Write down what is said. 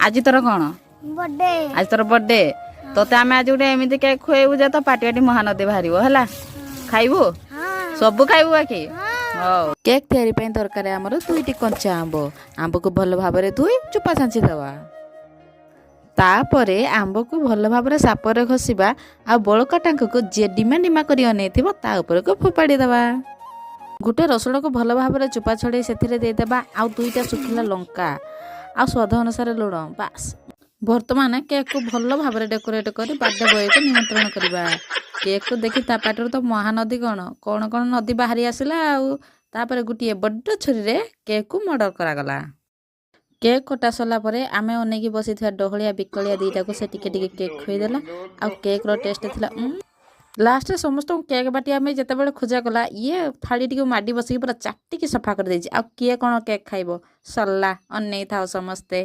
ଆଜି ତୋର କ'ଣ? ବର୍ଥଡେ। ଆଜି ତୋର ବର୍ଥଡେ। ତତେ ଆମେ ଆଜି ଗୋଟେ ଏମିତି କେକ୍ ଖୁଆଇବୁ ଯେ ତୋ ପାଟି ପାଟି ମହାନଦୀ ବାହାରିବ। ହେଲା, ଖାଇବୁ? ହଁ। ସବୁ ଖାଇବୁ ବାକି? ହଉ। କେକ୍ ତିଆରି ପାଇଁ ଦରକାର ଆମର ଦୁଇଟି କଞ୍ଚା ଆମ୍ବ। ଆମ୍ବକୁ ଭଲ ଭାବରେ ଧୋଇ ଚୋପା ଛାଞ୍ଚି ଦେବା। ତାପରେ ଆମ୍ବକୁ ଭଲ ଭାବରେ ସାପରେ ଘଷିବା ଆଉ ବଳକା ଟାଙ୍କକୁ ଯିଏ ଡିମା ଡିମା କରି ଅନେଇଥିବ, ତା ଉପରକୁ ଫୋପାଡ଼ି ଦେବା। ଗୋଟେ ରସୁଣକୁ ଭଲ ଭାବରେ ଚୋପା ଛଡ଼େଇ ସେଥିରେ ଦେଇଦେବା ଆଉ ଦୁଇଟା ଶୁଖିଲା ଲଙ୍କା ଆଉ ସ୍ୱାଦ ଅନୁସାରେ ଲୁଣ, ବାସ୍। ବର୍ତ୍ତମାନ କେକ୍କୁ ଭଲ ଭାବରେ ଡେକୋରେଟ୍ କରି ବାର୍ଥଡେ ବୟକୁ ନିମନ୍ତ୍ରଣ କରିବା। କେକ୍କୁ ଦେଖି ତା ପାଟିରୁ ତ ମହାନଦୀ କ'ଣ କ'ଣ କ'ଣ ନଦୀ ବାହାରି ଆସିଲା। ଆଉ ତାପରେ ଗୋଟିଏ ବଡ଼ ଛୁରୀରେ କେକ୍କୁ ମର୍ଡ଼ର କରାଗଲା। କେକ୍ କଟା ସରିଲା ପରେ ଆମେ ଅନେଇକି ବସିଥିବା ଡହଳିଆ ବିକଳିଆ ଦୁଇଟାକୁ ସେ ଟିକେ ଟିକେ କେକ୍ ଖୁଆଇଦେଲା। ଆଉ କେକ୍ର ଟେଷ୍ଟ ଥିଲା। ଲାଷ୍ଟରେ ସମସ୍ତଙ୍କୁ କେକ୍ ବାଟିବା ପାଇଁ ଯେତେବେଳେ ଖୋଜା ଗଲା, ଇଏ ଥାଳିଟିକୁ ମାଡ଼ି ବସିକି ପୁରା ଚାଟିକି ସଫା କରିଦେଇଛି। ଆଉ କିଏ କ'ଣ କେକ୍ ଖାଇବ? ସରିଲା, ଅନେଇ ଥାଅ ସମସ୍ତେ।